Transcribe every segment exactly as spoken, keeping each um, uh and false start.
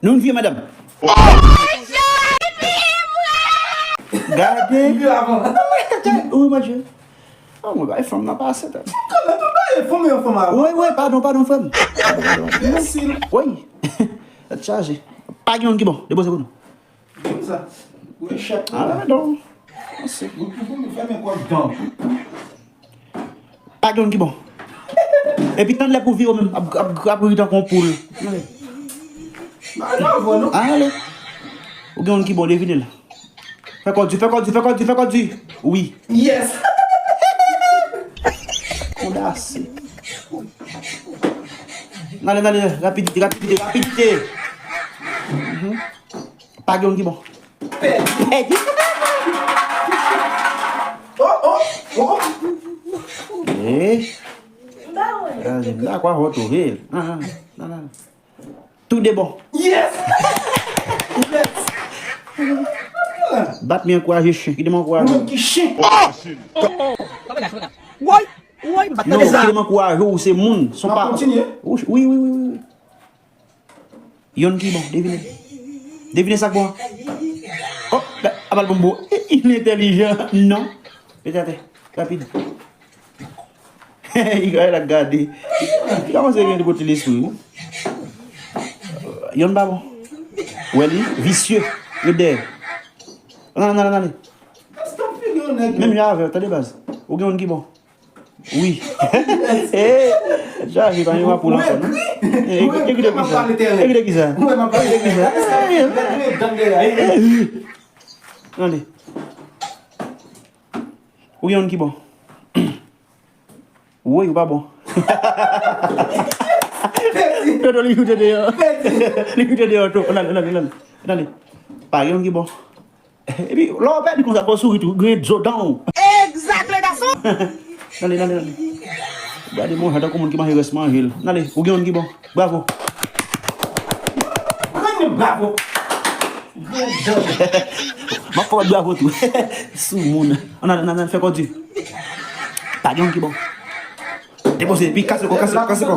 Nou vye madanm. Gade. Wi, mon Dieu. Oh, mwen bay fanm nan pase tèt. Kanmenm, tou bay fanm, yon fanm avan. Wi, wi, padon, padon, frè m. Padon, padon. Wi. Tèt chaje. Pa gen youn ki bon. Depoze pou nou. Sa. Wi, chèk. Ah, non. Mèsi. Wi, pou, pou nou fèmen kòk dan. Pa gen youn ki bon. Epi tann lè pou vire w menm, ap, ap, ap ri tankou yon poul. Ba, non, non. Ale. Ou gen youn ki bon, devine l. Fè kò di, fè kò di, fè kò di, fè kò di. Wi. Yes. Kondase. N ale, n ale, rapidite, rapidite, rapidite. Mhm. Pa gen youn ki bon. Pèdi. Pèdi. Oh, oh, oh. Eh. Gade, m dakò avè w tou, wi. Ah, ah, non, non. Tou de bon. Yes! Yes! Bat men ankouraje chen. Kite m ankouraje. Moun ki chen. Woy! Woy! Bat men. Non, kite m ankouraje w, se moun. Son pa. Wi, wi, wi, wi. Youn ki bon, devine. Devine sa k bon. Oh, a bal bon bon. Li entèlijan, non. Mete atè, rapid. Li gade la gade. Li kòmanse gen de kote lespri, wi. Youn pa bon. Wè li, visye. Yo dèyè. Nan, nan, nan, nan. Menm jan avè w, tande baz. Ou gen youn ki bon. Wi. Eh, chaje pa yon poul ankò, non? Eh, ekoute kisa. Ekoute kisa. Ekoute kisa. Tande. Ou gen youn ki bon. Woy, ou pa bon. Toto, li koute deyò. Li koute deyò tou. Tande, tande, tande. Tande. Pa gen youn ki bon. Epi, lè w pèdi konsa, fò w souri tou, griyen zo dan w. Egzak, le gason. Tande, tande, tande. Gade manje tankou moun ki manje rès manje l. Tande, ou gen youn ki bon. Bravo. Mwen, bravo. M ap fè w bravo tou. Soumoun. Ann, ann, ann, ann, fè kò di. Pa gen youn ki bon. Depoze, epi kase kò, kase, kase kò.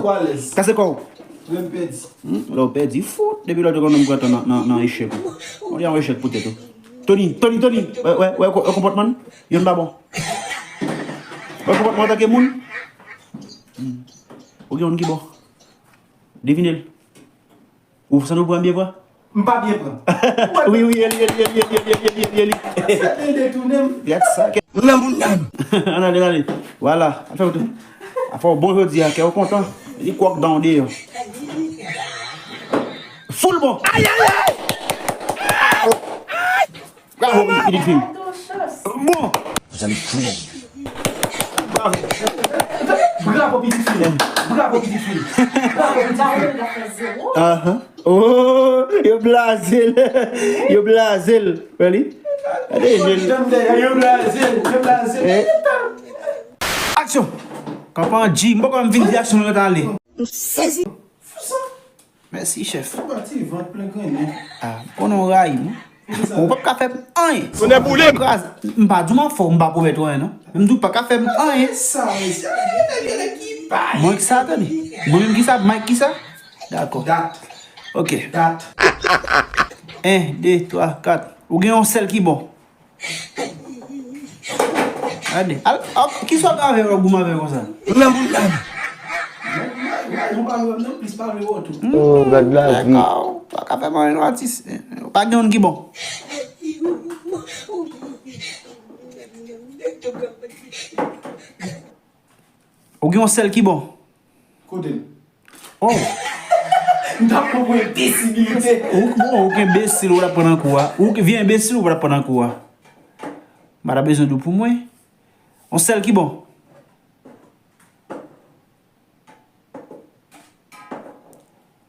Kase kò. Lè m pèdi. Hmm, lè w pèdi, fout. Depi lòt yo konn m pran tan nan, nan, nan echèk ou. Ou gen yon echèk poutèt ou. Tony, Tony, Tony. Wè, wè, wè, wè konpòtman l? Youn pa bon. Wè konpòtman antanke moun? Hmm. Ou gen youn ki bon. Devine l. Ou santi w pran byen pran? M pa byen pran. Wi, wi, e li, e li, e li. Sa te detounen m. Gad sa. Nan moun nan. Ann ale, ann ale. Vwala. Afè w tou. Afè w bon jodi a, kè w kontan. Li kwòk dan w deyò. Full bon. Ay, ay, ay! Bravo, pitit fi m. Bon. Vous allez fuir. Bravo. Bravo, pitit fi m. Bravo, pitit fi m. Bravo, pitit fi m. Aha. Oh, yo blaze l. Yo blaze l. Wè li? Gade je l. Yo blaze l. Yo blaze l. Eh. Aksyon! Kanpan G, m poko menm fin di aksyon nou ret ale. Nou sezi. Fou sa. Mèsi, chèf. Ou pati vant plen grennen. Ah, konnen w rayi m. Ou p ap ka fè m anyen. Tonnè boule m. Kraz, m pa di w m ap fè w, m pa pwomèt ou anyen, non. Men m di w pa ka fè m anyen. Sa, mesye, nèg yo ki bay. Mwen ki sa, tande. Mwen menm ki sa, Mike ki sa? Dakò. Dat. Ok. Dat. En, de, twa, kat. Ou gen yon sèl ki bon. Gade. Al, al, kisa w gen avè yo, goumen avè yo konsa? Nan boul la. Mwen, mwen, mwen, mwen pa wè m non plis, pa vle wè w tou. Oh, gad lavi. Dakò. Pa ka fè mwen yon atis. Pa gen youn ki bon. Ou gen yon sèl ki bon. Kote l? Oh. M t ap pran pou enbesilite. Ou, ou, ou k enbesil, ou t ap pran nan kou a. Ou k vye enbesil, ou t ap pran nan kou a. M pa ta bezwen di w pou mwen. Yon sèl ki bon.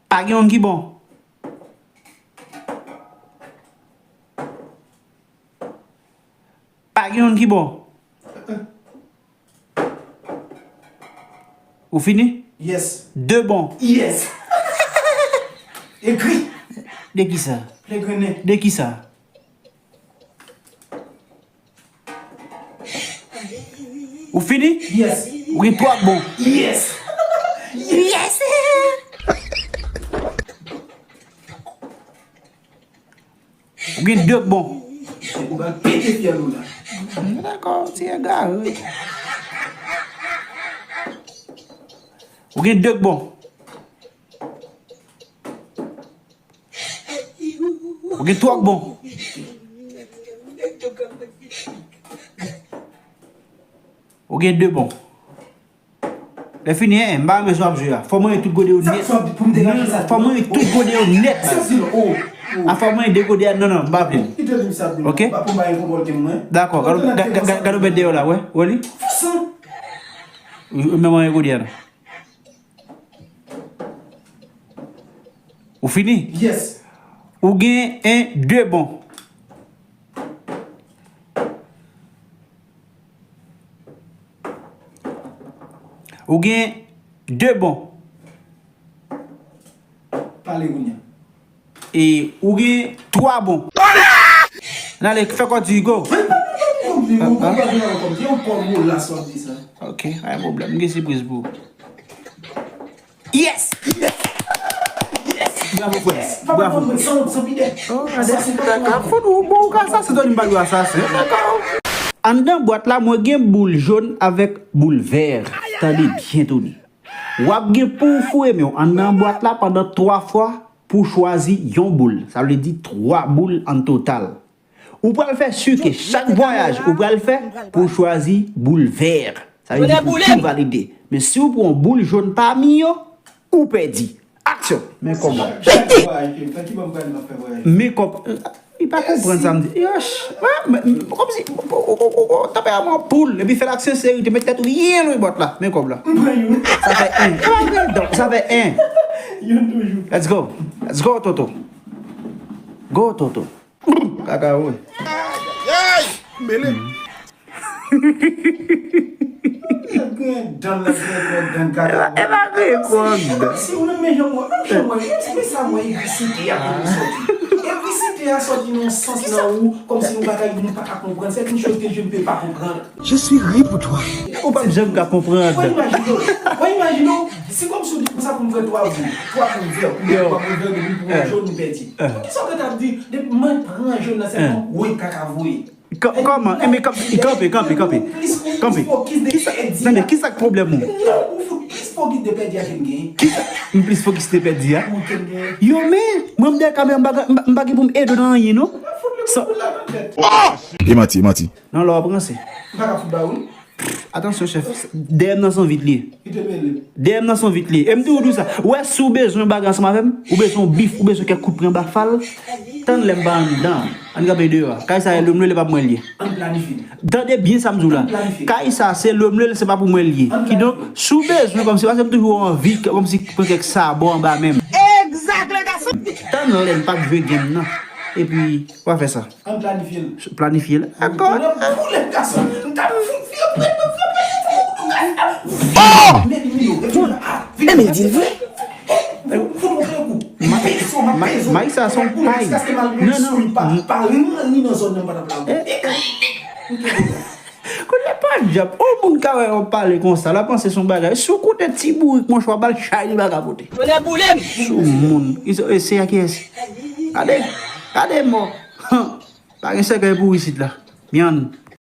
Pa gen youn ki bon. Pa gen youn ki bon. Ou fini? Yes. De bon. Yes. Egri. De kisa? Plen grennen. De kisa? Ou fini? Yes. Ou gen twa bon. Yes. Yes. Ou gen de bon. Ou pral pete fyèl ou la. Dakò, ti egare. Ou gen de bon. Ou gen twòp bon. Ou gen de bon. Lè fini, en, m pa renmen sa w ap jwe a. Fò mwen tout gode yo nèt. Non, non, non, fò mwen tout gode yo nèt. A, fò mwen de gode a, non, non, m pa vle l. Ok? Dakò, gade, gade, gade, gade w mèt deyò la, wè, wè li? Men mwen gode a la. Ou fini? Yes. Ou gen en de bon. Ou gen de bon. Pale kounye a. E ou gen twa bon. N ale, fè kò di, go. Ok, pa gen pwoblèm. M gen sipriz pou ou. Yes! Yes! Bravo, frè. Bravo. Oh, gade, kaka fout ou bon, ou ka asasen, tande m pa dwe asasen. Anndan bwat la, mwen gen boul jòn avèk boul vè. Tande byen, Tony. W ap gen pou w foure men w anndan bwat la pandan twa fwa pou w chwazi yon boul. Sa vle di twa boul an total. Ou pral fè si ke chak vwayaj ou pral fè pou w chwazi boul vè. Sa vle di pou w tou valide. Men si w pran boul jòn pami yo, ou pèdi. Aksyon! Men kòb la. Men kòb. Li pa konprann sa m di. Yosh! Kòmsi, tanpè a mwen poul. Epi fè l ak senserite, met tèt ou byen lwen bòt la. Men kòb la. Sa fè en. Sa fè en. Let's go. Let's go, Toto. Go, Toto. Kaka, wi. Mele. Nèg gen dan, nèg gen dan kaka. E pa gen kòd. Si ou menm men jan mwen, menm jan mwen, menm si men sa mwen egrisite a pou nou sòti. Egrisite a sòti nan sans nan ou, kòmsi yon bagay nou pa ka konprann. C'est une chose que je ne peux pas comprendre. Je suis ri pour toi. Ou p ap janm ka konprann. Mwen imajine w, mwen imajine w, si kòmsi w di konsa pou m fè twa boul, twa boul vè, ou twa boul vè, depi pou yon jòn ou pèdi. Poukisa w gentan ap di, depi mwen pran jòn nan sèlman, woy kaka voye. Kòman? Enben, kanpe, kanpe, kanpe, kanpe. Kanpe. Kisa, tande, kisa k pwoblèm ou? Non, ou fout plis fokis de pèdi a ke m genyen. Kisa? M plis fokis de pèdi a? Yo, men, mwen m dèyè kamera, m pa gen, m pa gen pou m ede w nan anyen, non. E manti, e manti. Non, lè w ap ranse. M pa ka fout ba ou. Atansyon, chèf. D M nan se yon vit li ye. D M nan se yon vit li ye. E m toujou di w sa. Ou wè, si w bezwen bagay ansanm avè m, ou bezwen yon bif, ou bezwen kèk kout pwen anba fal, tann lè m pa anndan. Ann kanpe deyò a. Kay sa, e lè m lwe l, e pa pou mwen l ye. Ann planifye. Tande byen sa m di w la. Ann planifye. Kay sa, se lè m lwe l, se pa pou mwen l ye. Ann planifye. Kidonk, si w bezwen, kòmsi, paske m toujou anvi, kòmsi, pran kèk sabò anba men m. Egzak, le gason. Tann lè m p ap jwe game nan. Epi, w a fè sa. Ann planifye l. Planifye l. Dakò. Tonnè boule m, gason. M t ap fout fye prè, prè, prè, prè, prè, prè, gason. Oh! Men li, men yo, epi la, ah, vin. E men di l vre. Fout, fout, fout, fout, fout. May sa se yon pay. Non, non. Pa, pa, pa, li nan zòn nan, pa t ap la. Kounye a pa djab. Yon moun ka wè w ap pale konsa, l ap panse se yon bagay. Si w koute ti bourik, monchè, w ap ba l chay li pa ka pote. Tonnè boule m. Sou moun. Izo, e se a kiyès? Gade, gade mò. Pa gen sèkèy pou isit la. Myann.